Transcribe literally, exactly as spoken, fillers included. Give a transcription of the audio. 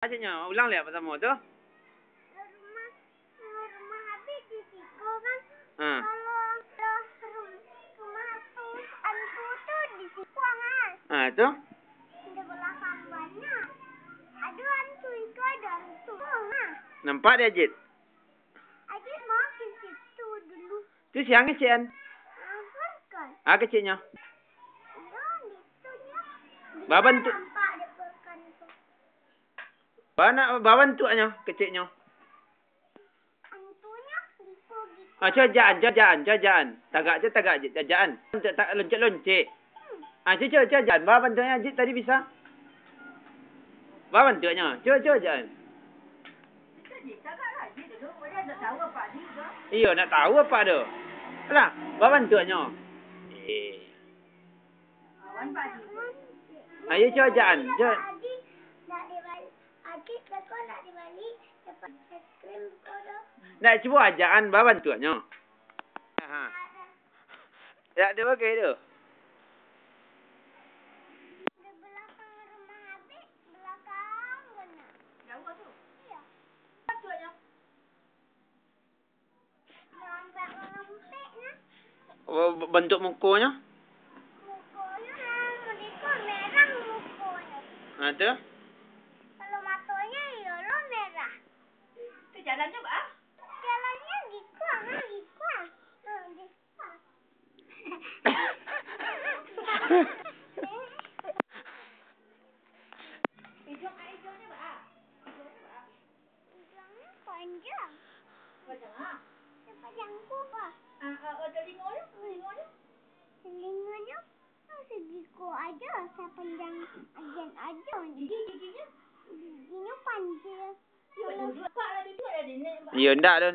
Ceknyo, ulang liak partamo tu. Rumah, rumah Habib di siko kan. Ha. Kalau, kalau rum-, rumah tu, antu tu di siko kan. Ha, tu. Di balakang banyak. Ado antu iko, ado antu. Ha. Nampak di Ajit? Ajit mau ke situ dulu. Tu siang kecek an? Ah, bukan. Ah, keceknyo. Iyo, di situ nyo. Babantuak. Nampak di pekan tu. Bana, babantuaknyo, keceknyo. Antunyo giku-giku. Ah, cubo ajak an, cubo ajak an, cubo ajak an. Tagak je, tagak je, ajak an. Loncek, ta-, loncek-loncek. Hmm. Ah, cubo, cubo, cubo ajak an. Babantuaknyo Ajit tadi bisa. Babantuaknyo. Cubo, cubo ajak an. Iyo, nak tahu apak tu. Alah, babantuaknyo. Eh. Ayo, cubo ajak an. Cubo. Nak cubo ajak an, babantuaknyo. Aha. Dak ado bagai tu. Di balakang rumah Abik, balakang bana. Jauah tu? Iyo. Bantuaknyo. Marompek-marompek nah. Oh, b-, bantuak mukonyo? Mukonyo, nah, merah mukonyo. Ha, tu? Kalau matonyo, iyo lo merah. Tu jalannyo baa? Jalannyo giku, ha, giku. Ha, giku. Ijuang, ah, ijuangnyo baa? Ijuangnyo baa? Ijuangnyo panjang. Panjang, ah? Sapanjang kuku. Ah, ah, ah, talingonyo, talingonyo? Talingonyo, ah, sagiku ajo, sapanjang agian ajo. Gigi, giginyo? Giginyo panjang. Iyo, ndak tu.